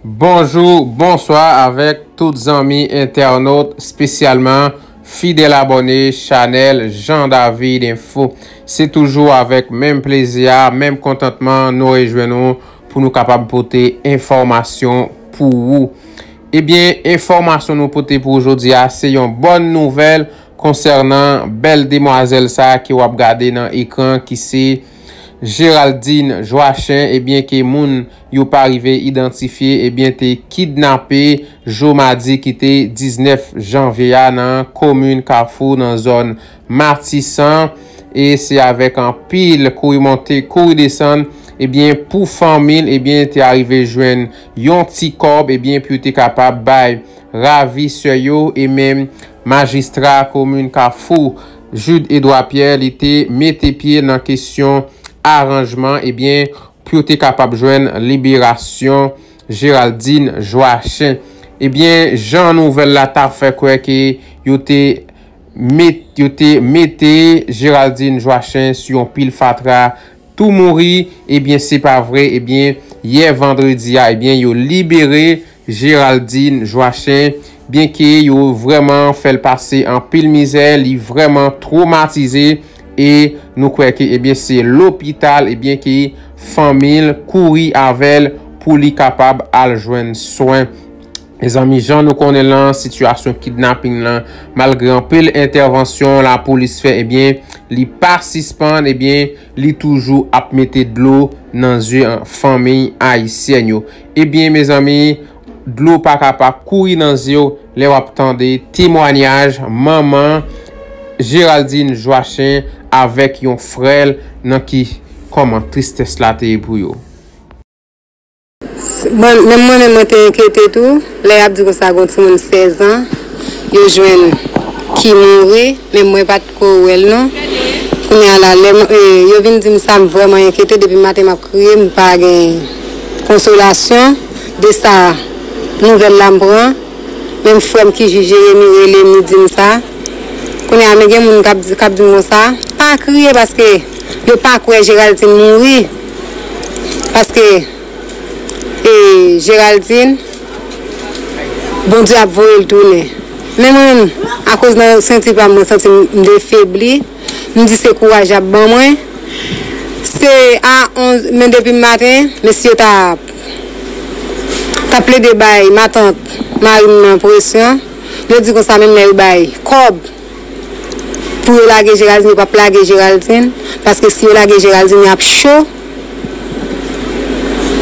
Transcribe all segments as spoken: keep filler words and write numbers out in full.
Bonjou, bonswa avèk tout zanmi entènot, espesyalman fidèl abòne chanèl Jean David Info. Se toujou avèk menm plezi a, menm kontantman nou rejwenn ou pou nou kapab pote enfòmasyon pou ou. Ebyen, enfòmasyon nou pote pou ou jodi a, se yon bòn nouvèl konsènan bèl demwazèl sa a ke w ap gade nan ekran, ki se Géraldine Joachim, ebyen ke moun yo pa rive idantifye, ebyen te kidnape jomadi ki te diznèf janvye a nan komin Kafou nan zòn Matisan, e se avèk anpil kouri monte, kouri desann, ebyen pou fanmi l, ebyen te arive jwenn yon ti kòb, ebyen pou yo te kapab bay ravisè yo, e menm majistra komin Kafou, Jude Edouard Pierre, li te mete pye nan kesyon aranjman, ebyen, pou yo te kapab jwenn liberasyon Géraldine Joachim. Ebyen, jan nouvèl la ta fè kwè ke yo te met, yo te mete Géraldine Joachim sou yon pil fatra, tou mouri, ebyen, se pa vre, ebyen, yè vandredi a, ebyen, yo libere Géraldine Joachim, byenke yo vrèman fè l pase anpil mizè, li vrèman twomatize, e nou kwè ke, ebyen, se lopital, ebyen, ke fanmi l kouri avè l pou li kapab al jwenn swen. Mezanmi, jan nou konnen lan, sitiyasyon kidnaping lan, malgre anpil entèvansyon lapolis fè, ebyen, li pa sispann, ebyen, li toujou ap mete dlo nan zye fanmi ayisyèn yo. Ebyen, mezanmi, dlo pa ka pa kouri nan zye w lè w ap tande temwanyaj manman Géraldine Joachim avèk yon frè l nan ki kòman tristès la te ye pou yo. Bon, menm mwen menm mwen te enkyete tou, lè y ap di konsa gon timoun sèz an, yo jwenn ki mouri, menm mwen pa t ko wè l non. Kounye a la, lè m- e, yo vin di m sa, m vrèman enkyete, depi maten m ap kriye, m pa gen konsolasyon de sa nouvèl la m pran. Menm frè m ki jij Jeremi rele m, li di m sa. Kounye a, men gen moun k ap di, k ap di m konsa, pa kriye paske yo pa kwè Geraldine mouri. Paske e Geraldine, Bondye ap voye l tounen. Men mwen menm, akoz nan senti pa m, mwen santi m defebli. M di se kouraj y ap ban mwen. Se a onz, men depi maten, mesye yo t ap, t ap plede bay matant mari m nan presyon. Yo di konsa menm lè yo bay kòb pou yo lage Geraldine, yo p ap lage Geraldine. Paske si yo lage Geraldine, y ap cho.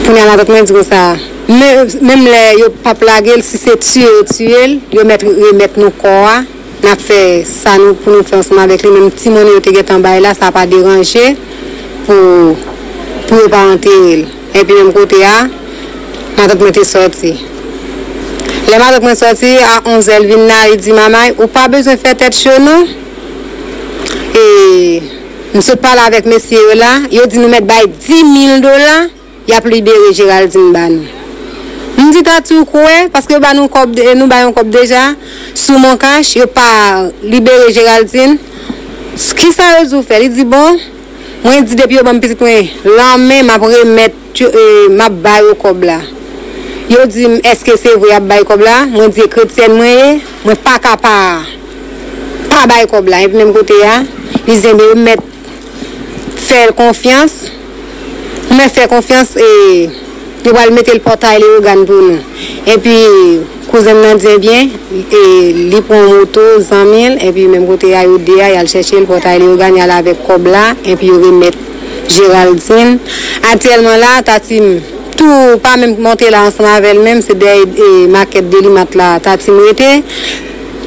Kounye a matant mwen di konsa, men, menm lè yo p ap lage l, si se tiye yo tiye l, yo mèt remèt nou kò a. N ap fè sa nou pou nou fè ansanm avèk li, menm ti monnen yo te gentan bay la, sa pa deranje pou, pou yo pa antere l. Epi menm kote a, matant mwen te sòti. Lè matant mwen sòti, a onzè l vin la, li di, Mamay, ou pa bezwen fè tèt cho non. E m sot pale avèk mesye yo la, yo di nou mèt bay dis mil dola, y ap libere Geraldine ba nou. M di, Tati, ou kwè? Paske yo ba nou kòb, de- nou bay yon kòb deja sou Moncash, yo pa libere Geraldine. Kisa yo di w fè? Li di, Bon, mwen di depi yo ban m pitit mwen lanmen, m ap remèt, e, m ap ba yo kòb la. Yo di m, Èske se vre y ap bay kòb la? Mwen di, E kretyèn mwen ye, mwen pa ka pa, pa bay kòb la. Epi menm kote a, li di, Enben, yo mèt fè l konfyans. Mwen fè konfyans e yo pral mete l Pòtay Leyogàn pou nou. Epi kouzen m nan di, Ebyen, e li pran yon moto, zanmi l, epi menm kote a yo de a, y al chèche l Pòtay Leyogàn, y al avèk kòb la, epi yo remèt Geraldine. Aktyèlman la, Tati m tou pa menm monte la ansanm avè l menm, se dèyè e, makèt Delimat la, Tati m rete.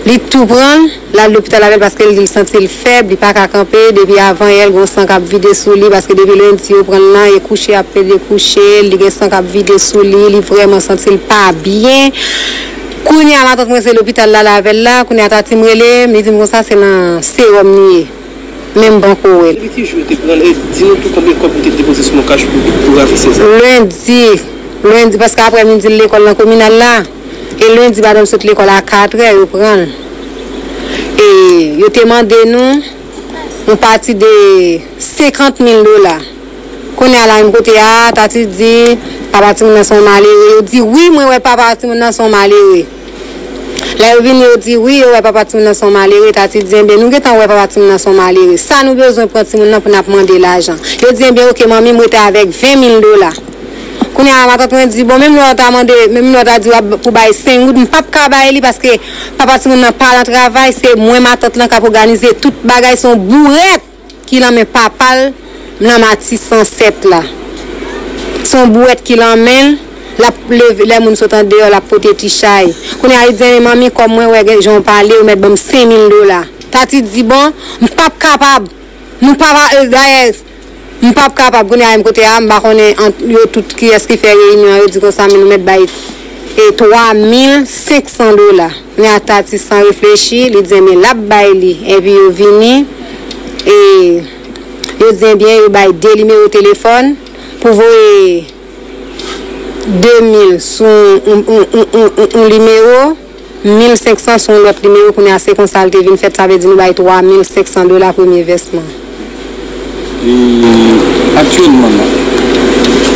Li tou pran l, l al lopital avè l paske l di l santi l fèb, li pa ka kanpe. Depi avan yè, l gon san k ap vide sou li, paske depi lendi yo pran l lan, e kouche y ap plede kouche l, li gen san k ap vide sou li, li vrèman santi l pa byen. Kounye a, matant mwen se lopital l al avè l la, kounye a Tati m rele m, li di m konsa se nan sewòm li ye. Men m poko wè l. Depi ki jou yo te pran l? E di nou tou konbyen kòb yo te depoze sou Moncash pou, pou ravisè sa? Lendi. Lendi, paske aprè midi l lekòl nan kominal la. E lendi madanm sot lekòl a katrè, yo pran l. E yo te mande nou yon pati de senkant mil dola. Kounye a la menm kote a, Tati di, papa timoun nan se yon malere. Yo di, wi, mwen wè papa timoun nan se yon malere. Lè yo vini, yo di, wi, yo wè papa timoun nan se yon malere. Tati di, enben, nou gentan wè papa timoun nan se yon malere. Sa nou bezwen pran timoun nan pou n ap mande lajan. Yo di, enben, oke, manmi, m rete avèk ven mil dola. Kounye a, matant mwen di, bon, menm lè w ta mande, menm lè w ta di w ap pou bay senk goud, m p ap ka bay li paske papa timoun nan pa nan travay, se mwen matant lan k ap òganize tout bagay, se yon bourèt ki nan men papa l nan Matisan sèt la. Se yon bourèt ki nan men l, l ap leve, lè moun sot andeyò, l ap pote ti chay. Kounye a, li di, men manmi, kòm mwen wè gen jan w pale, ou mèt ban m senk mil dola. Tati di, bon, m p ap kapab. Nou pa va, e, dayè, m p ap kapab kounye a menm kote a, m pa konnen ant yo tout kiyès ki fè reyinyon an, yo di konsa, men nou mèt bay, e, twa mil senk san dola. Kounye a Tati san reflechi, li di, enben, l ap bay li. Epi yo vini, e, yo di, enben, yo bay de nimewo telefòn pou voye de mil sou yon, yon, yon, yon, yon, yon nimewo, mil senk san sou yon lòt nimewo, kounye a se konsa l te vin fèt, sa vle di nou bay twa mil senk san dola premye vèsman. E aktyèlman la,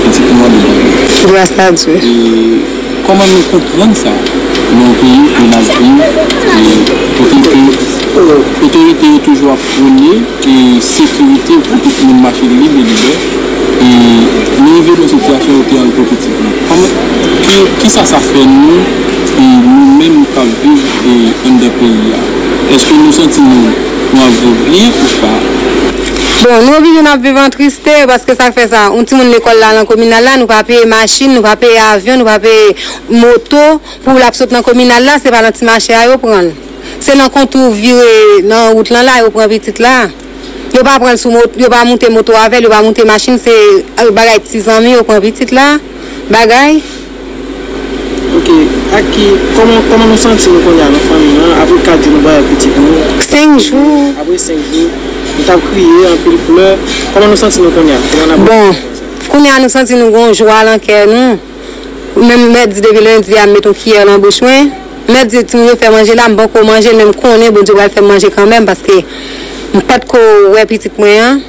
pitit nou an debyen. Gras a Dye. E kòman nou konprann sa nan yon peyi ke n ap viv, e kote ke otorite yo toujou ap pwone e sekirite pou tout moun mache lib e libè, e nou rive nan sitiyasyon yo te an kote timoun. Kòman, ki, kisa sa fè nou, e nou menm k ap viv, e anndan peyi a? Èske nou santi nou, nou ap viv byen ou pa? Bon, nou oblije n ap viv an triste, paske sa k fè sa, yon timoun lekòl la nan kominal la, nou pa peye machin, nou pa peye avyon, nou pa peye moto, pou l ap sot nan kominal la, se pa nan ti mache a yo pran l. Se nan kontou vire nan wout lan la, yo pran pitit la. Yo pa pran l sou mot, yo pa moute moto avè l, yo pa moute machin, se, e, bagay ti zanmi, yo pran pitit la. Bagay. Ok, ak ki, kòman, kòman nou santi nou kounye a nan fanmi an, apre kat jou nou pa wè pitit nou? Senk jou. Apre senk jou, nou t ap kriye, anpil plè. Kòman nou santi nou kounye a? Kòman n ap... Bon, kounye a nou santi nou gen yon jwa nan kè nou. Menm mèdi depi lendi a, m met yon kiyè nan bouch mwen. Mèdi timoun yo fè manje la, m poko manje l, men m konnen Bondye pral fè m manje kanmenm, paske m potko wè pitit mwen an.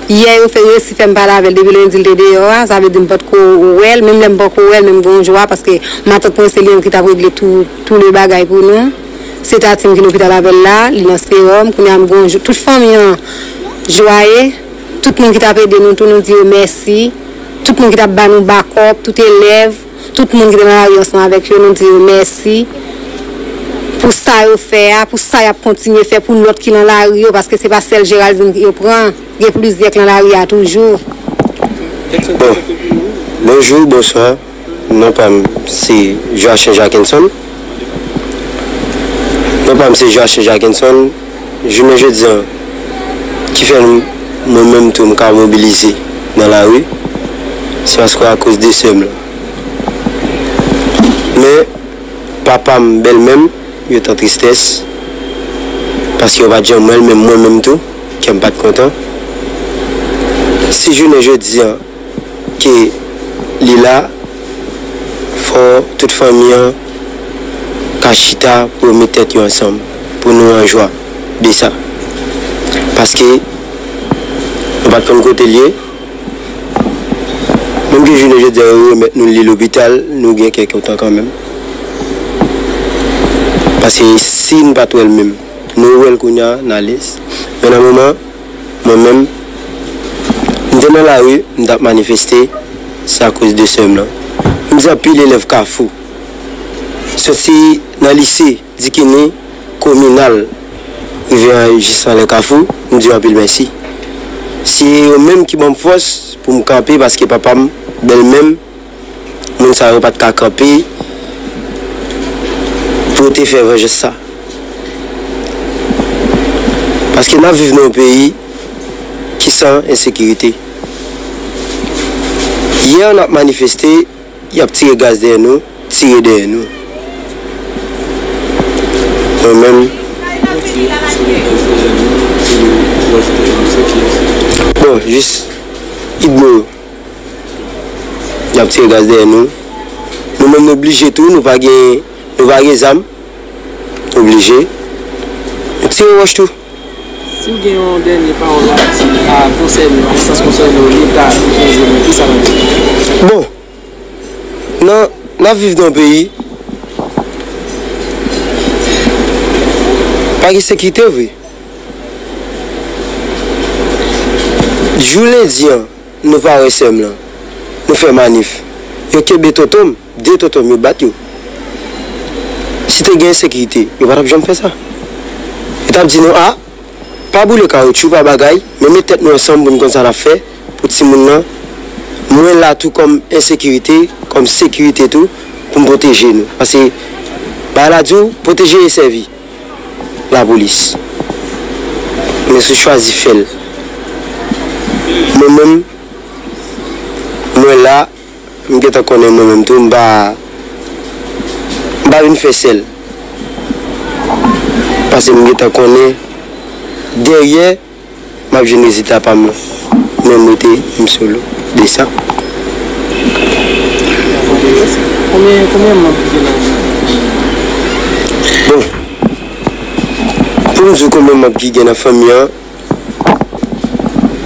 Yè yo fè resi fè m pale avè l depi lendi l te deyò a, sa vle di m potko wè l, menm lè m poko wè l, men m gen yon jwa, paske matant mwen se li menm ki t ap regle tou, tou le bagay pou nou. Se Tati m ki lopital avè l la, li nan sewòm, kounye a m gen yon jwa, tout fanmi an jwaye, tout moun ki t ap ede nou tou, nou di yo mèsi. Tout moun ki t ap ba nou bakòp, tout elèv, tout moun ki te nan lari ansanm avèk yo, nou di yo mèsi pou sa yo fè a, pou sa y ap kontinye fè pou lòt ki nan lari yo, paske se pa sèl Geraldine yo pran, gen plizyè k nan lari a toujou. Bon, bonjou, bonswa. Non pa m se Joachim Jackenson. Non pa m se Joachim Jackenson. Jounen jodi a, ki fè m, mwen menm tou, m ka mobilize nan lari, se paske akoz de sè m lan. Men, papa m, bèlmè m, yo t an tristès, paske yo pa t janm wè l, men mwen menm tou, kè m pa t kontan. Si jounen jodi a, ke li la, fò tout fanmi an ka chita pou yo met tèt yo ansanm, pou nou an jwa de sa. Paske nou pa t konn kote l ye. Menm ke jounen jodi a yo remèt nou li lopital, nou gen kè kontan kanmenm. Paske si n pa t wè l menm, nou wè l kounye a, n alèz. Men nan moman, mwen menm, m te nan lari, m t ap manifeste, se akoz de sè m lan. M di anpil elèv Kafou, soti nan lise Dikini, kominal, rive a jis anlè Kafou, m di yo anpil mèsi. Se yo menm ki ban m fòs pou m kanpe, paske papa m, bèlmè m, moun sa yo pa t ka kanpe pou yo te fè vanjans sa. Paske n ap viv nan yon peyi ki san ensekirite. Yè, n ap manifeste, y ap tire gaz dèyè nou, tire dèyè nou. Mwen menm. Bon, jis idmo yo. Y ap tire gaz dèyè nou. Nou menm nou blije tou, nou pa gen, nou pa gen zam. Nou blije. Nou tire wòch tou. Ou gen yon dènye pawòl w ap di a konsènan, a enstans konsènan Leta, ki sa w ap di? Bon, nan, n ap viv nan yon peyi, pa gen sekirite vre. Jou lendi an, nou pa wè sè m lan. Nou fè manif. Yo kenbe tonton m, de tonton m, yo bat yo. Si te gen ensekirite, yo pa t ap janm fè sa. Yo t ap di nou, a, pa boule kawoutchou, pa bagay, men met tèt nou ansanm pou n konn sa n ap fè pou timoun nan. Mwen la tou kòm ensekirite, kòm sekirite tou, pou m pwoteje nou. Paske bagay la di w, pwoteje e sèvi. Lapolis. Men si w chwazi fè l. Mwen menm, mwen la, m gentan konnen mwen menm tou, m pa, m pa vin fè sèl. Paske m gentan konnen dèyè m ap jwenn rezilta pa m nan. Men m rete m solo de sa. Konbyen, konbyen manm ki gen nan fanmi an? Bon, pou m di w konbyen manm ki gen nan fanmi an,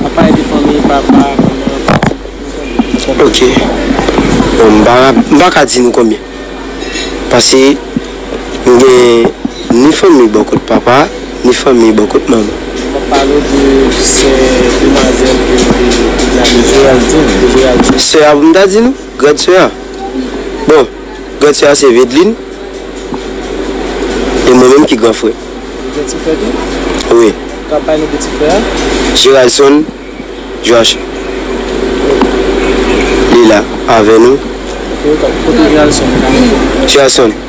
Apa e de fanmi, papa, manman, Ok. Bon, m pa, m pa ka di nou konbyen. Paske m gen ni fanmi bò kot papa, ni fanmi bò kot manman. M ap pale w de sè demwazèl ke, ke, ke Geraldine, de Geraldine. Sè a pou m ta di nou, grand sè a. Bon, grand sè a se Vedline. E mwen menm ki gran frè. Ou gen ti frè tou? Wi. Ou ka bay nou de ti frè a? Geraldson Joachim. Li la, avè nou. Ok, kote Geraldson? Geraldson.